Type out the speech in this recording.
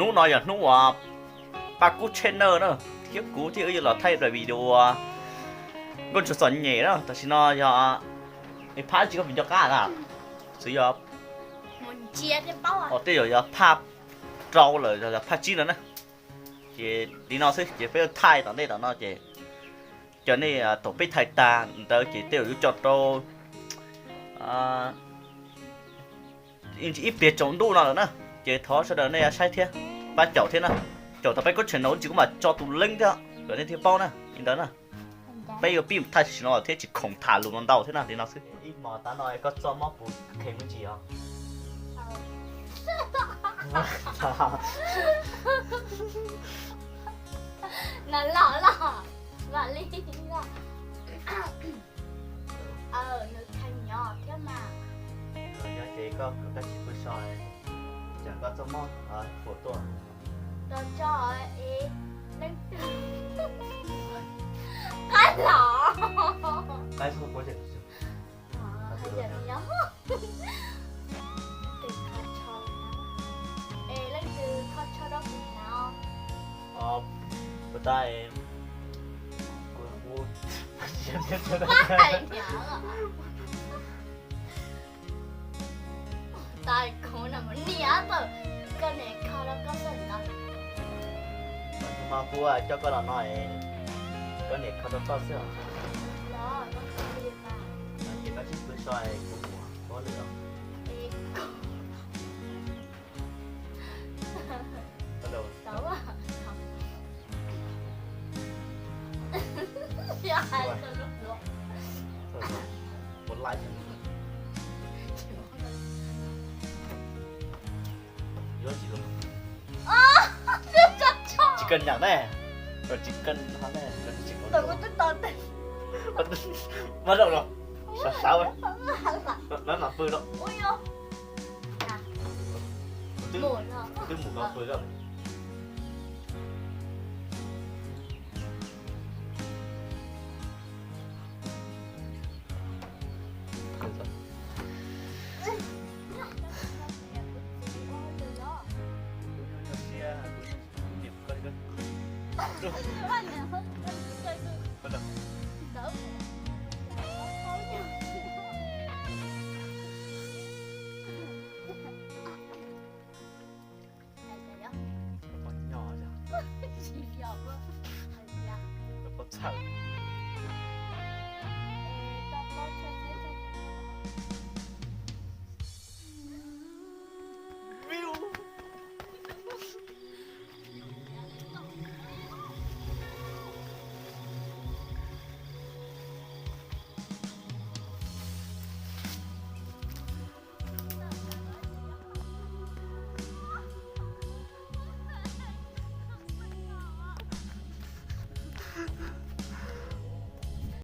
Hnub no yog hnub uas Paj Kub Channel na, thiab kuv thiab wb yuav los thaij daim video Nkauj Ntsuag Txom Nyem na. Tam sim no yog, phab tsis koj pim nco qab na, xwb yog, tej zaum yog phaj rau lawm, yog phaj tsib no na. Ces li no xwb ces peb thaij tom ntej tom no ces cov nej thaum peb thaij tag ntawd ces tej zaum yuav tso rau ib pliag tsaus ntuj no lawm na. Ces thov sawv daws nej saib thiab pab caum thiab na. Caum tau Paj Kub Channel no tsis kuv mam tso tus link thiab kom nej thiaj paub na. Li ntawd na, peb yuav pib thaij tam sim no thiab tsis khoom tham lus no ntau thiab na, li no xwb. Ib hmos tas no koj txoj mob puas kheev me ntsis os? Na los los, vam li los. Nws kheev nyob thiab mas. Nyob ces koj tab tsis pw so, tsam koj txoj mob puas tuaj. Tos tso, leej twg, qab los, qab los, hais tias nyob, leej twg kho tsho, es leej twg kho tsho rau kuv hnav? Puas tas, kuv, kuv, hais tias, tas kuv no mus niam tawm, koj niam kho rau koj xwb ntag. Mas kuv coj koj los no, koj niam kho rau koj xwb os. Los koj kho li mas. Ces koj tsis pw so, kuv mus pab lwm os. Ua laib, yuav tsis los, tsis kawg nyam ne, tsis kawg ne, tsis kawg, mas rau los, sawv sawv, lawv mam pw rau, twb mus ko pw ko.